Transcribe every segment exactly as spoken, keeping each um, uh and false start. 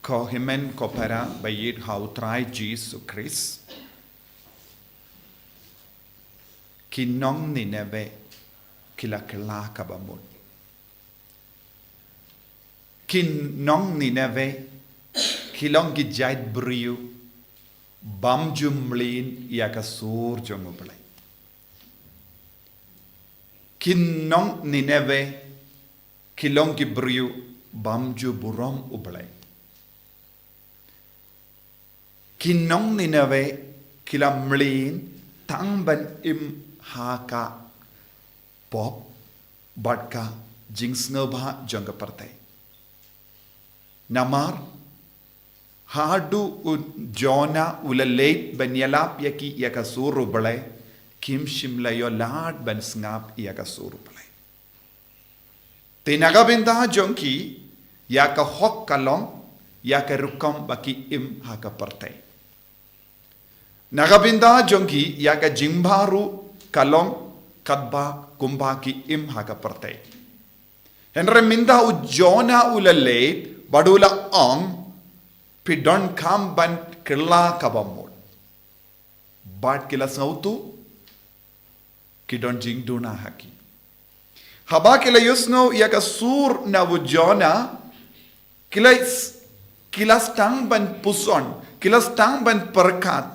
Ko hynmen ko para ba ïeit ha u Trai Jisu Khrist, ki nong Nineveh ki la kylla kaba mut. Ki nong Nineveh ki long ki jait briew bym ju mlien ïa ka sur jong U Blei. Ki nong Nineveh ki long ki briew bym ju burom U Blei. Ki nong Nineveh ki la mlien tang ban im ha ka pop bad ka jingsngewbha jong ka pyrthei. Namar haduh u Jonah u la leit ban ïalap ïa ki ïa ka sur U Blei, kim shym la ïoh lad ban sngap ïa ka sur U Blei. Te na ka bynta jong ki, ïa ka hok ka long ïa ka rukom ba ki im ha ka pyrthei. Na ka bynta jong ki, ïa ka jingbha ruh ka long katba kumba ki im ha ka pyrthei. Hynrei mynta u Jonah u la leit bad u la ong, phi donkam ban kylla kaba mut. Bad ki la sngewthuh, ki don jingduna ha ki. Haba ki la ïohsngew ïa ka sur na u Jonah, ki la s-, ki la sdang ban puson, ki la sdang ban pyrkhat.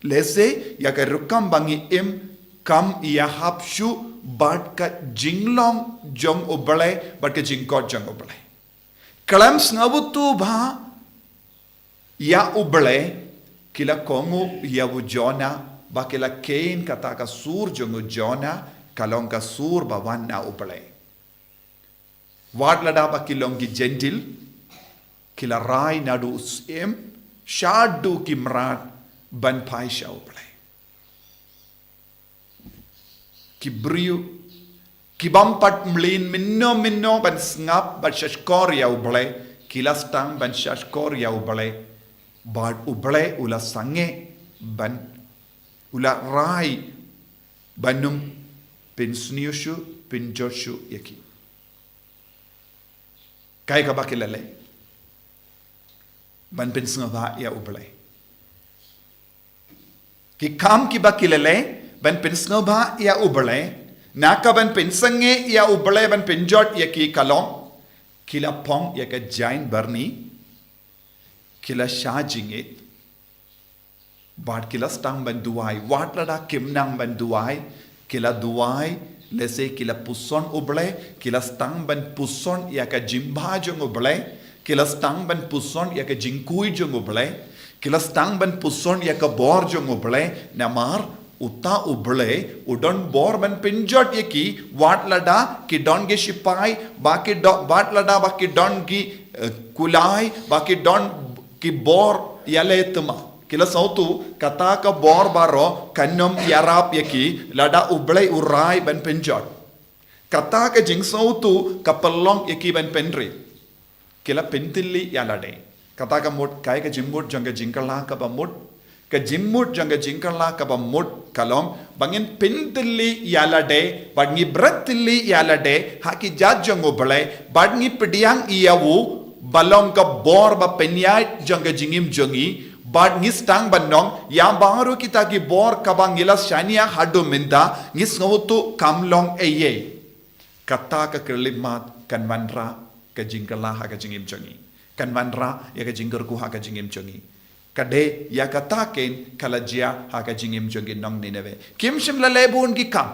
Lehse ïa ka rukom ba ngi im kam ïahap shuh bad ka jinglong jong U Blei bad ka jingkhot jong U Blei. Khlem sngewthuh bha ïa U Blei, ki la kohnguh ïa u Jonah, ba ki la kheiñ kata ka sur jong u Jonah ka long ka sur ba wan na U Blei. Wat lada ba ki long ki Jentil, ki la rai naduh u syiem shaduh ki mrad ban phai sha U Blei. Ki briew ki bym pat mlien mynno mynno ban sngap ban shahshkor ïa U Blei, ki la sdang ban shahshkor ïa U Blei. Bad U Blei u la sangeh ban, u la rai ban ym pynsniew shuh, pynjot shuh ïa ki. Kaei kaba ki la leh? Ban pynsngewbha ïa U Blei. Ki kam kiba ki la leh ban pynsngewbha ïa U Blei, na ka ban pynsangeh ïa U Blei ban pynjot ïa ki ka long, ki la phong ïa ka jaiñ byrni, ki la shah jingit, bad ki la sdang ban duwai, wat lada kim nang ban duwai, ki la duwai, lehse ki la puson U Blei, ki la sdang ban puson ïa ka jingbha jong U Blei, ki la sdang ban puson ïa ka jingkhuid jong U Blei, ki la sdang ban puson ïa ka bor jong U Blei, namar uta U Blei u don bor ban pynjot ïa ki, wat lada ki don ki shipai, ba ki do-, wat lada ba ki don ki, eh, kulai, ba ki don ki bor ïalade, te ma ki la sngewthuh kata ka bor baroh kan ym ïarap ïa ki lada U Blei u rai ban pynjot. Kata ka jingsngewthuh ka pynlong ïa ki ban pynrit. Ki la pyntylli ïalade. Kata ka mut, kaei ka jingmut jong ka jingkylla kaba mut? Ka jingmut jong ka jingkylla kaba mut ka long ba ngin pyntylli ïalade, bad ngi bret tylli ïalade ha ki jait jong U Blei, bad ngi pdiang ïa u ba long ka bor ba pynïaid jong ka jingim jong ngi, bad ngi sdang ban ong, ïa baroh kita ki bor kaba ngi la shaniah haduh mynta, ngi sngewthuh kam long ei ei. Kata ka khyllipmat kan wanrah ka jingkylla ha ka jingim jong ngi. Kan wanrah ïa ka jingkyrkhu ha ka jingim jong ngi. Ka dei ïa kata keiñ ka la jia ha ka jingim jong ki nong Nineveh. Kim shym la leh bun ki kam.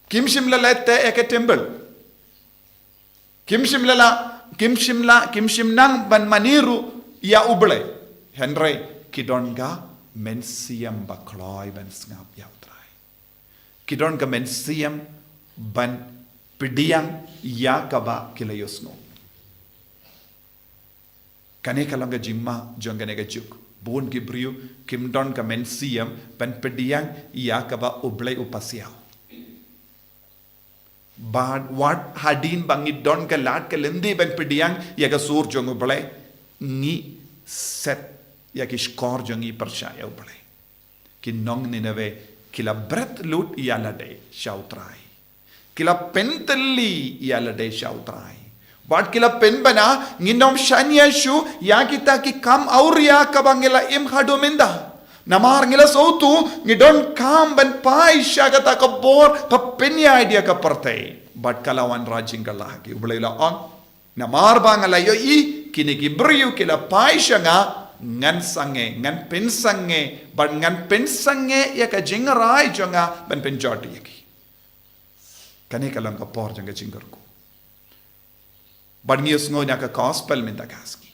Kim shym la leh teh ïa ka temple. Kim shym la la, kim shym la, kim shym nang ban mane ruh ïa U Blei. Hynrei ki don ka mynsiem ba kloi ban sngap ïa U Trai. Ki don ka mynsiem ban pdiang ïa kaba ki la ïohsngew. Kane ka long ka jingma jong kane ka juk. Bun ki briew kim don ka mynsiem ban pdiang ïa kaba U Blei u pasiaw. Bad wat hadien ba ngi don ka lad ka lynti ban pdiang ïa ka sur jong U Blei, ngi set ïa ki shkor jong ngi pyrshah ïa U Blei. Ki nong Nineveh ki la bret lut ïalade sha U Trai. Ki la pyntylli ïalade sha U Trai. Bad ki la pynbna, ngin ym shaniah shuh ïa kita ki kam awria kaba ngi la im haduh mynta. Namar ngi la sngewthuh ngi donkam ban phai sha kata ka bor ba pynïaid ïa ka pyrthei. Bad ka la wanrah jingkylla ha ki, U Blei u la ong, namar ba nga la ïohi kine ki briew ki la phai sha nga, ngan sangeh, ngan pynsangeh, bad ngan pynsangeh ïa ka jingrai jong nga ban pynjot ïa ki. Kane ka long ka por jong ka jingkyrkhu. Bad ngi ïohsngew na ka gospel mynta ka sngi.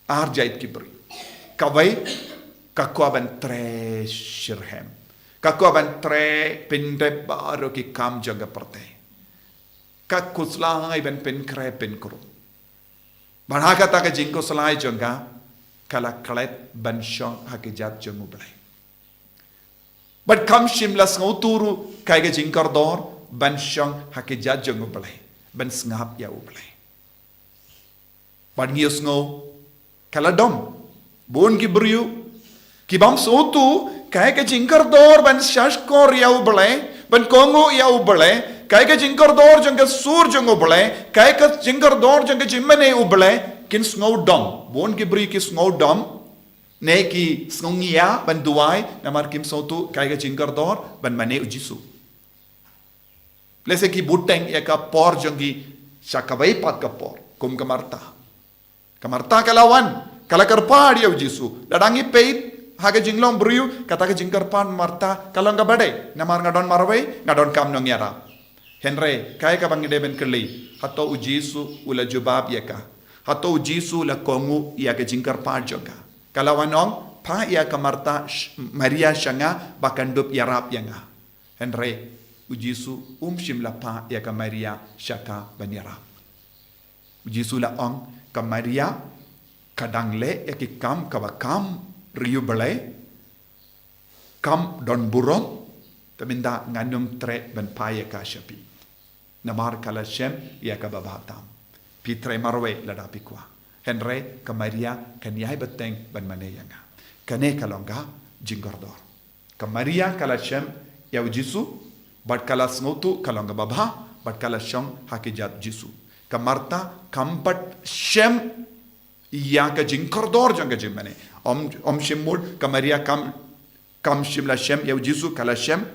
Ar jait ki briew. Kawei, ka kwah ban trei shitrhem. Ka kwah ban trei pyndep baroh ki kam jong ka pyrthei. Ka khuslai ban pynkhreh pynkhreh. Bad ha kata ka jingkhuslai jong ka, ka la klet ban shong ha ki jait jong U Blei. Bad kam shym la sngewthuh ruh kaei ka jingkordor ban shong ha ki jait jong U Blei, ban sngap ïa U Blei. Bad ngi ïohsngew ka la don bun ki briew ki bym sngewthuh kaei ka jingkordor ban shahshkor ïa U Blei, ban kohnguh ïa U Blei, kaei ka jingkordor jong ka sur jong U Blei, kaei ka jingkordor jong ka jingmane U Blei, kin sngew don. Bun ki briew ki sngew don, ne ki sngew ngiah ban duwai, namar kim sngewthuh kaei ka jingkordor ban mane U Jisu. Lehse ki bteng ïa ka por jong ki sha kawei pat ka por, kum ka Martha. Ka Martha ka la wan, ka la kyrpad ïa U Jisu. Lada ngi peit ha ka jinglong briew, kata ka jingkyrpad Martha ka long kaba dei, namar nga don marwei, nga donkam nongïarap. Hynrei kaei kaba ngi dei ban kylli, hato U Jisu u la jubab ïa ka? Hato U Jisu u la kohnguh ïa ka jingkyrpad jong ka? Ka la wan ong, phah ïa ka Martha sh-, Maria sha nga ba kan dup ïarap ïa nga. Hynrei U Jisu um shym la phah ïa ka Maria sha ka ban ïarap. U Jisu la ong, ka Maria ka dang leh ïa ki kam kaba kham ri U Blei, kam don burom, te mynta ngan ym treh ban phah ïa ka sha phi. Namar ka la shem ïa kaba bha tam. Phi treh marwei lada phi kwah. Hynrei ka Maria kan ïai bteng ban mane ïa nga. Kane ka long ka jingkordor. Ka Maria ka la shem ïa U Jisu, bad ka la sngewthuh ka long kaba bha, bad ka la shong ha ki jait U Jisu. Ka Martha kam pat shem ïa ka jingkordor jong ka jingmane. Ym, ym shym mut ka Maria kam, kam shym la shem ïa U Jisu, ka la shem,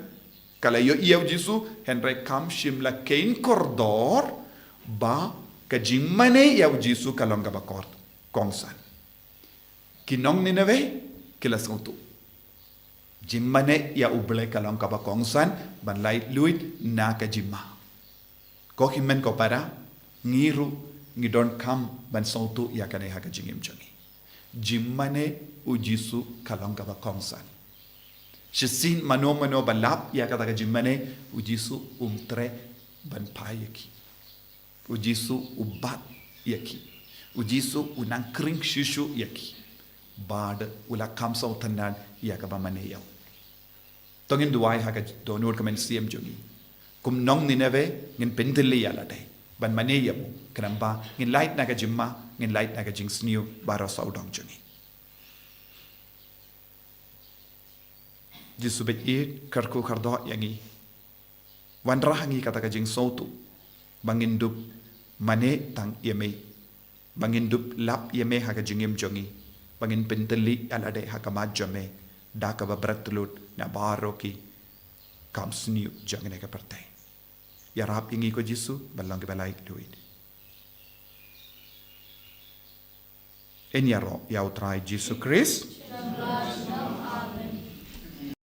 ka la ïohi ïa U Jisu, hynrei kam shym la kheiñ kordor ba ka jingmane ïa U Jisu ka long kaba kor, kongsan. Ki nong Nineveh ki la sngewthuh jingmane ïa U Blei ka long kaba kongsan ban laitluid na ka jingma. Ko hynmen ko para, ngi ruh ngi donkam ban sngewthuh ïa kane ha ka jingim jong ngi. Jingmane U Jisu ka long kaba kongsan. Shisien mano mano ba lap ïa kata ka jingmane, U Jisu um treh ban phah ïa ki. U Jisu u bat ïa ki. U Jisu u nang khring shuh shuh ïa ki. Bad u la kham sngewtynnad ïa kaba mane ïa u. To ngin duwai ha ka dohnud ka mynsiem jong ngi. Kum nong Nineveh ngin pyntylli ïa lade ban mane ïa u, khnang ba ngin lait na ka jingma, ngin lait na ka jingsniew baroh sawdong jong ngi. Jisu bad ïeit, kyrkhu kyrdoh ïa ngi. Wanrah ha ngi kata ka jingsngewthuh ba ngin dup mane tang ïa me, ba ngin dup lap ïa me ha ka jingim jong ngi, ba ngin pyntylli ïa lade ha khmat jong me da kaba bret lut na baroh ki kam sniew jong kane ka pyrthei. Ïarap ïa ngi ko Jisu ban long kiba laitluid. Ngin ïaroh ïa U Trai Jisu Khrist.